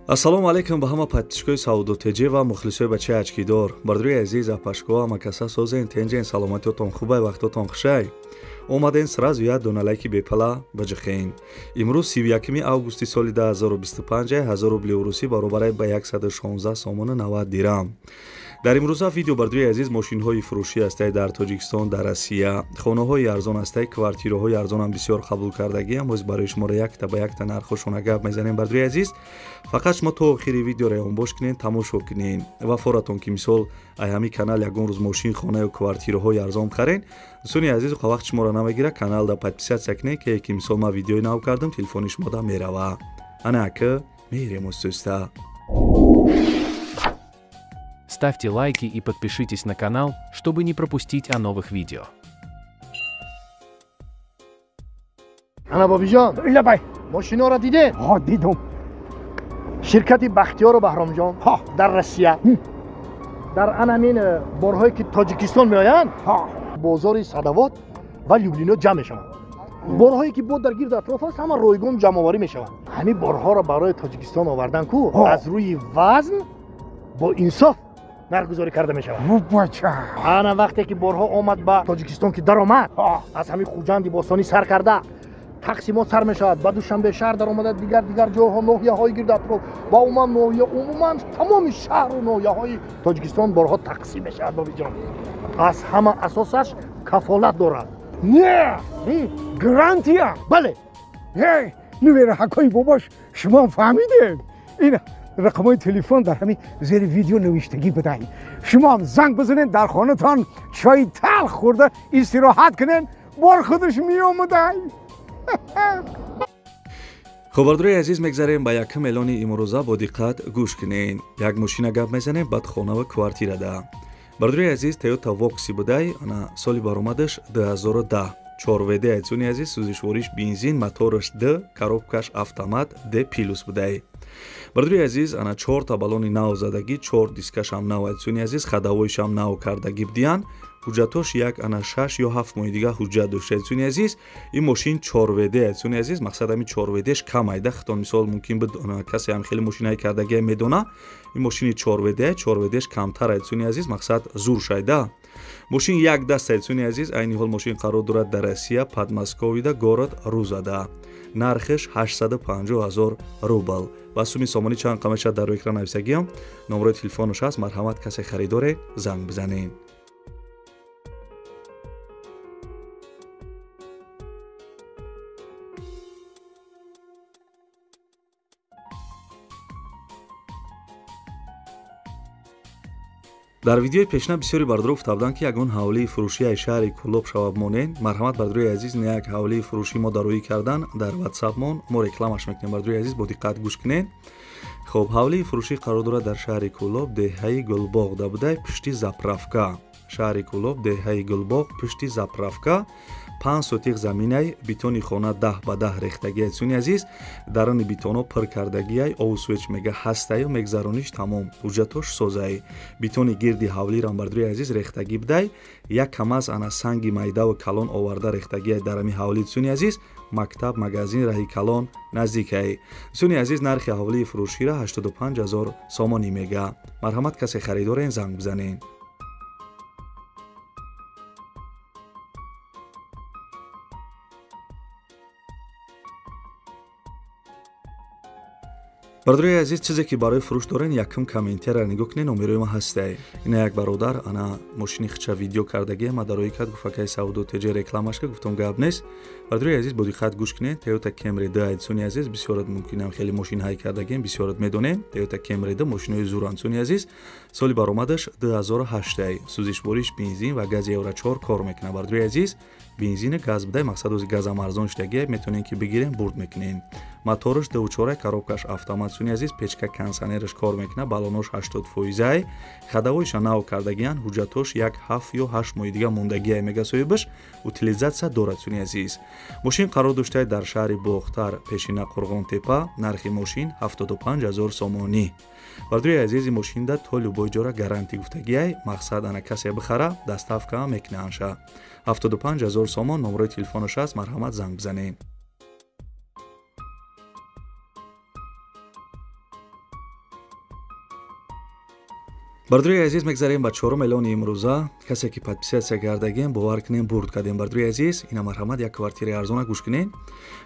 Ассалому алайкум ба ҳама подписчикои Савдо ТЖ ва мухлисои бачаи ачкидор. Бардори азиз, апашко, ҳамакаса созен, тенҷен, саломатиётон хубай, вақтотон хушай. Омаден сразу як дона лайки бепала баҷихен. Имрӯз 31 августи соли 2025 1000 рубли урусӣ баробарай ба 116 сомону 90 дирам. Дар имрӯза видео, бардори азиз, мошинҳои фурӯшӣ ҳастай дар Тоҷикистон, дар Россия, хонаҳои арзон ҳастай, квартираҳои арзонам бисёр қабул кардагиам. Боз барои шуморо якта ба якта нархошона гап мезанем. Бардори азиз, фақат шумо то охири видеоро ёнбош кунен, тамошо кунен ва форатон ки мисол ай ҳамин канал ягон рӯз мошин, хона ё квартираҳои арзон харен. Дӯстони азиз, вақт шуморо намегира, каналда подписатсия кунен, ки мисол ман видеои нав кардам, телефони шумода мерава. Ана ака мерем устуста. Ставьте лайки и подпишитесь на канал, чтобы не пропустить о новых видео. Ана бобиҷон, лабай, мошиноро дидед? Ҳа, дидум. Ширкати Бахтиёру Баҳромҷон дар Россия дар ан ҳамин борҳое ки Тоҷикистон меоянд, бозори Садовод ва Люблино ҷамъ мешаванд. Борҳое ки бо дар гирду атроф аст, ҳама ройгон ҷамъоварӣ мешаванд. Ҳамин борҳоро барои Тоҷикистон овардан ку аз рӯи вазн бо инсоф нархгузорӣ карда мешавад. Ана вақте ки борҳо омад ба Тоҷикистон, ки даромад, аз ҳамин Хуҷанди бостонӣ сар карда тақсимот сар мешавад, ба Душанбе шаҳр даромада, дигар дигар ҷойҳо, ноҳияҳои гирду атроф ва умуман ноҳия, умуман тамоми шаҳру ноҳияҳои Тоҷикистон борҳо тақсим мешавад. Бобиҷон, аз ҳама асосаш кафолат дорад. Не, гарантия. Бале. Нувераҳакои бобош, шумо фаҳмидед? Ин рақамҳои телефон дар ҳамин зери видео навиштагӣ будай. Шумо ҳам занг бизанед, дар хонатон чойи талх хӯрда истироҳат кунед, бор худаш меомадай. Хоб, бардори азиз, мегзарем ба якум эълони имрӯза, бо диққат гӯш кунед. Як мошина гап мезанем, баъд хона ва квартирада. Бардори азиз, Toyota Voxy будай, ана соли баромадаш 2010, 4 ВД айцуни азиз, сӯзишвориш бензин, мотораш Д, коробкаш автомат, Д плюс будай. Бардори азиз, ана чорта баллони нав задагӣ, чор дискашам нав айцуни азиз, ходовойшам нав кардагӣ будиян. Ҳуҷҷатош як ана 6 ё 7 моҳи дига ҳуҷҷат дошта айцуни азиз. Ин мошин 4 ВД айцуни азиз, мақсад ҳамин 4 ВДш кам айда. Хитон мисол мумкин буд касе ҳам хеле мошинаи кардагия медона, ин мошини 4 ВД, 4 ВДш камтар айцуни азиз, мақсад зур шайда. Мошин як даст айцуни азиз. Айни ҳол мошин қарор дорад дар Россия, Подмосковида, город Рузада. Нархиш 850 ҳазор рубл. Ба суми сомонӣ чанд қимат шад, дар экран нависагиам. Номерои телефонаш ҳаст, марҳамат, касе харидоре, занг бизанед. Дар видеои пешина бисёри бардоро гуфта буданд, ки ягон ҳавлии фурӯшии шаҳри Кӯлоб шавад монен. Марҳамат, бардорои азиз, не як ҳавлии фурӯшӣ мо дароӣ кардан дар ватсапмон, мо рекламаш мекунем. Бардорои азиз, бо диққат гӯш кунед. Хоб, ҳавлии фурӯшӣ қарор дорад дар шаҳри Кӯлоб, деҳаи Гулбоғ да будай, пушти заправка. Шаҳри Кӯлоб, деҳаи Гулбоғ, пушти заправка, 5 сотих заминай, битони хона 10 ба 10 рехтагиай суни азиз, даруни битоно пур кардагиай, ову свеч мега ҳастаю, мегзарониш тамом, ҳуҷҷатош созай. Битони гирди ҳавлирам, бардори азиз, рехтагӣ будай, як камаз ана санги майдаву калон оварда рехтагиай дар ами ҳавли суни азиз. Мактаб, магазин, раҳи калон наздикай суни азиз. Нархи ҳавлии фурӯшира 85 ҳазор сомонӣ мега. Марҳамат, касе харидорен, занг бизанед. Бардорои азиз, чизе ки барои фурӯш дорен, якум комментария нигоҳ кунед, номерои ма ҳастай. Ина як бародар ана мошини хича видео кардагия ма дарои кард, гуфт: «Акаи Савдо ТЖ, рекламаш ка». Гуфтам: «Гап нест». Бардорои азиз, бо диққат гӯш кунед. Toyota Camry д айдсони азиз, бисёрат мумкинам хеле мошинҳай кардагием, бисёрат медонем. Toyota Camry д мошинои зурандсони азиз, соли баромадаш 2008, сӯзишвориш бензин ва гази Евро 4 кор мекунад. Бардорои азиз, бензини газ будай, мақсад ози газам арзон шудагия, метавонем ки бигирем, бурд мекунем. Мотораш дучора, коробкаш автомат суни азиз, печка кондиционераш кор мекунад, баллонош 80 фоизай, ходовойша нав кардагиян, ҳуҷҷатош як 7 ё 8 моҳи дига мондагия мега соҳибаш, утилизатсия дорад суни азиз. Мошин қарор доштае дар шаҳри Бохтар, пешина Қурғонтепа. Нархи мошин 75 ҳазор сомонӣ. Бардори азизи, мошинда то любой ҷора гарантӣ гуфтагиай, мақсад ана касе бихара, доставка мекунанша. 75 ҳазор сомон, номерои телефонаш аст, марҳамат, занг бизанед. Бардори азиз, мегзарем ба чорум эълони имрӯза. Касе ки подписаться кардагем, бовар кунем, бурд кардем. Бардори азиз, ина марҳамат, як квартираи арзона гӯш кунем.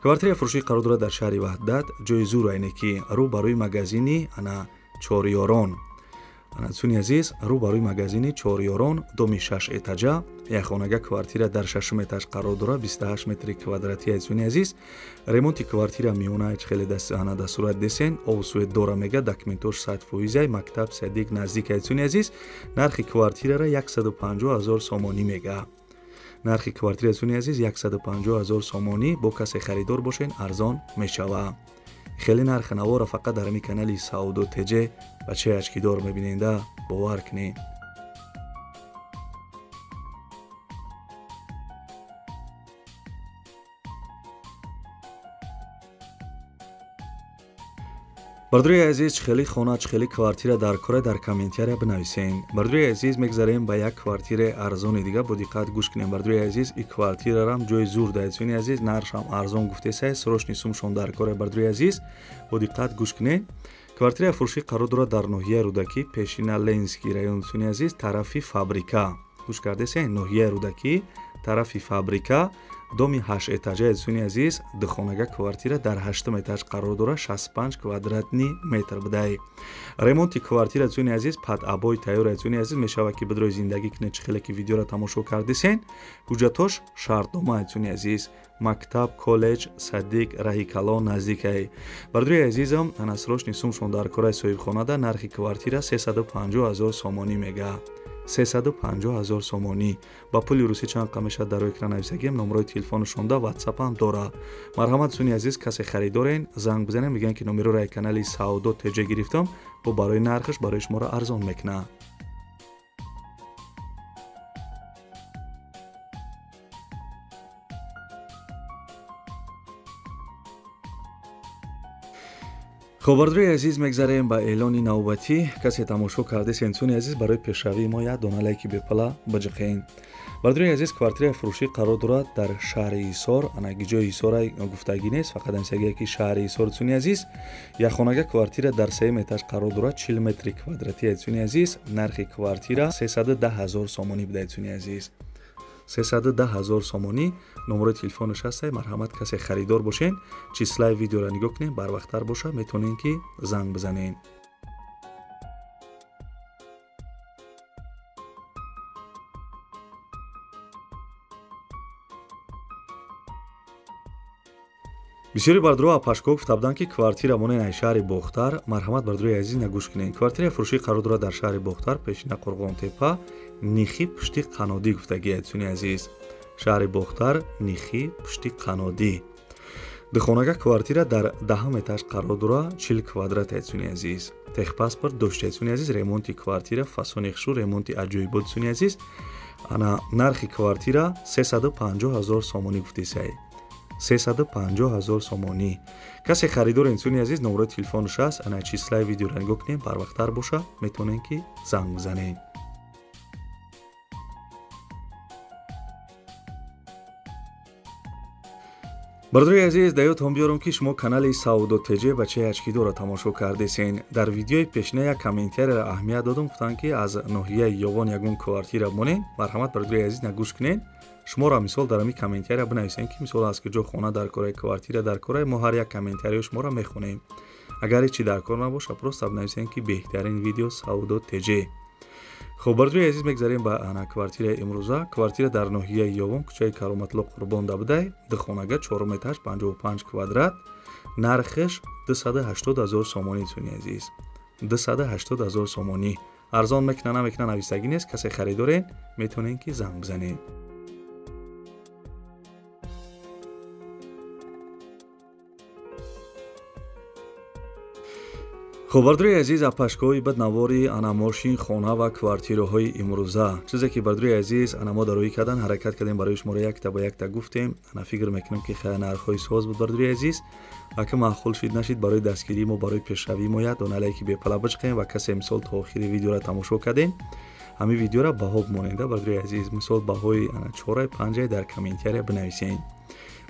Квартираи фурӯшӣ қарор дорад дар шаҳри Ваҳдат, ҷои зур айне ки рӯ барои магазини ана Чорёрон. Ана дӯстони азиз, рӯ барои магазини Чорёрон, доми 6 этажа, як хонага квартира дар 6 этаж қарор дорад, 28 метри квадратӣ. Дӯстони азиз, ремонти квартира миёна хеле ана дар сурат десен, об свет дора мега, документош 100%, мактаб садик наздик. Дӯстони азиз, нархи квартирара 150 ҳазор сомонӣ мега. Нархи квартира, дӯстони азиз, 150 ҳазор сомонӣ. Бо касе харидор бошен, арзон мешава. Хеле нархи навора фақат дар ҳамин канали Савдо ТЖ бачаи ачкидор мебиненда, бовар кунед. Бардори азиз, чӣ хеле хона, чӣ хеле квартира дар кора, дар комментария бинависен. Бардори азиз, мегзарем ба як квартираи арзони дига, бо диққат гӯш кунем. Бардори азиз, и квартирарам ҷои зур да, дӯстони азиз, нархшам арзон гуфтесай, срочный сумшон дар кора. Бардори азиз, бо диққат гӯш кунем. Квартираи фурӯшӣ қарор дорад дар ноҳияи Рӯдакӣ, пешина Ленинский район, дӯстони азиз, тарафи фабрика. Гӯш кардесен, ноҳияи Рӯдакӣ, тарафи фабрика, доми 8 этажа, дӯстони азиз, духонага квартира дар 8 этаж қарор дорад, 65 квадратный метр будай. Ремонти квартира, дӯстони азиз, под обои тайёр, дӯстони азиз, мешавад ки бидрои зиндагӣ кунед, чӣ хеле ки видеоро тамошо кардесен. Ҳуҷҷатош шартнома, дӯстони азиз, мактаб, коллеҷ, садик, раҳи калон наздикай. Бардори азизам, ана срочный сумшон дар кораи соҳибхонада, нархи квартира 350 ҳазор сомонӣ мега. 350 ҳазор сомонӣ. Ба пули русӣ чанд қа мешавад, дар экран нависагем, номерои телефонашонда ватсапам дора. Марҳамат, дӯстони азиз, касе харидорен, занг бизанем, мегӯянд ки номероро аз канали Савдо ТЖ гирифтам, бо барои нархаш барои шуморо арзон мекунад. Хоб, бардори азиз, мегзарем ба эълони навбатӣ. Касе тамошо кардесен, дӯстони азиз, барои пешравии мо як дона лайки бепала биҷиқен. Бардори азиз, квартираи фурӯшӣ қарор дорад дар шаҳри Ҳисор. Ана ҷои Ҳисора гуфтагӣ нест, фақат ҳамсагие ки шаҳри Ҳисор, дӯстони азиз, як хонага квартира дар 3 этаж қарор дорад, 40 метри квадратӣ, дӯстони азиз, нархи квартира 310 ҳазор сомонӣ буда, дӯстони азиз. 310 ҳазор сомонӣ. Номерои телефонаш ҳастай, марҳамат, касе харидор бошен, числаи видеоро нигоҳ кунед, барвақттар боша, метавонед ки занг бизанед. Бисёри бардорҳо апашкоҳ гуфта буданд ки квартира монен ай шаҳри Бохтар. Марҳамат, бардори азиз, нагӯш кунед. Квартираи фурӯшӣ қарор дорад дар шаҳри Бохтар, пешина Қурғонтепа, нихи пушти қанодӣ гуфтагӣ, дӯстони азиз. Шаҳри Бохтар, нихи пушти қанодӣ. Духонага квартира дар 10 этаж қарор дорад, 40 квадрат, дӯстони азиз. Техпаспорт дошта, дӯстони азиз, ремонти квартира фасони хушу, ремонти аҷоибот, дӯстони азиз. Ана нархи квартира 350 ҳазор сомонӣ гуфтесай. 350 ҳазор сомонӣ. Касе харидор, дӯстони азиз, номерои телефонаш аст, ана числаи видеоро нигоҳ кунед, барвақттар боша, метавонед ки занг бизанед. Бардори азиз, да ёдтон биёрам ки шумо канали Савдо ТЖ бачаи ачкидорро тамошо кардесен. Дар видеои пешина як комментарияро аҳамият додам, гуфтанд ки аз ноҳияи Ёвон ягон квартира монед. Марҳамат, бардори азиз, нагӯш кунед. Шуморо мисол дар ҳамин комментария бинависем ки мисол аз куҷо хона дар кораи, квартира дар кораи, мо ҳар як комментарияи шуморо мехонем. Агар ҳеҷ чи дар кор набошад, просто бинависем ки беҳтарин видео Савдо ТЖ. Хоб, бардори азиз, мегзарем ба ана квартираи имрӯза. Квартира дар ноҳияи Ёвон, кӯчаи Кароматло Қурбонда будай, духонага, 4 этаж, 55 квадрат, нархаш 280 ҳазор сомонӣ, дӯстони азиз. 280 ҳазор сомонӣ. Арзон мекуна, намекуна, нависагӣ нест. Касе харидорен, метавонед ки занг бизанед. Хоб, бардори азиз, апашкоҳои баднавори ана мошин, хона ва квартираҳои имрӯза. Чизе ки, бардори азиз, ана мо дароӣ кардан ҳаракат кардем, барои шуморо якта ба якта гуфтем. Ана фикр мекунам ки хеле нархҳои соз буд, бардори азиз. Ака маъқул шид нашид, барои дастгирии мо, барои пешравии мо як дона лайки бепала бичиқем ва касе мисол то охири видеоро тамошо кардем, ҳамин видеоро баҳо бимонед, бардори азиз. Мисол баҳои ана 4 5 дар комментария бинависед.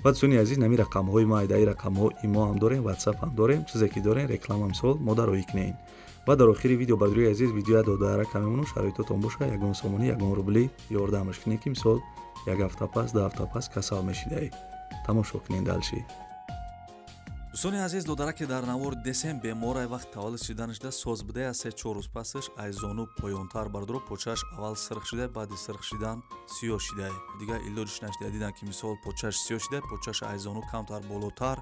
Ва дӯстони азиз, нами рақамҳои ма, айдаи рақамҳо имо ҳам дорем, ватсап ҳам дорем, чизе ки дорем реклама мисол мо дароӣ кунем. Ва дар охири видео, бародарои азиз, видеоя додарака мемонам, шароитотон боша, ягон сомонӣ, ягон рубли ёрдамаш кунед, ки мисол як ҳафта пас, 2 ҳафта пас касал мешидаӣ. Тамошо кунед дальше. Дӯстони азиз, додараке дар навор десем беморай вақт таваллуд шиданашда соз будая, 3-4 рӯз пасаш ай зону поёнтар бардоро почааш аввал сирх шидай, баъди сирх шидан сиёҳ шидай. Дигар илоҷиш нашидай, дидан ки мисол почааш сиёҳ шидай, почааш ай зону камтар болотар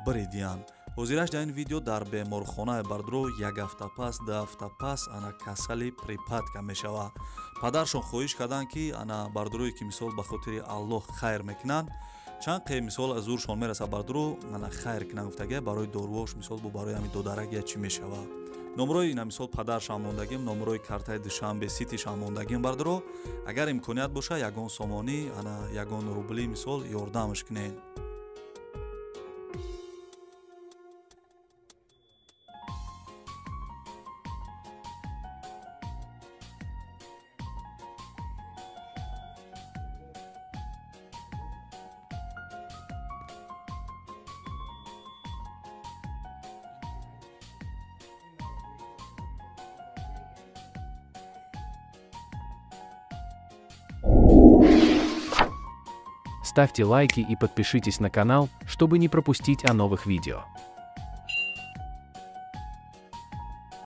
биридиянд. Ҳозираш дар ин видео дар беморхонаи бардоро як ҳафта пас, 2 ҳафта пас ана касали припадка мешавад. Падаршон хоҳиш карданд, ки ана бардорое ки мисол ба хотири Аллоҳ хайр мекунанд, чанд қе мисол аз зуршон мераса бардоро ана хайр кунанд гуфтага, барои доруош мисол бо барои ҳамин додарак я чӣ мешавад. Номрои ина мисол падаршам мондагим, номрои картаи Душанбе Ситишам мондагим бардоро, агар имконият боша ягон сомонӣ, ана ягон рубли мисол ёрдамаш кунед. Ставьте лайки и подпишитесь на канал, чтобы не пропустить о новых видео.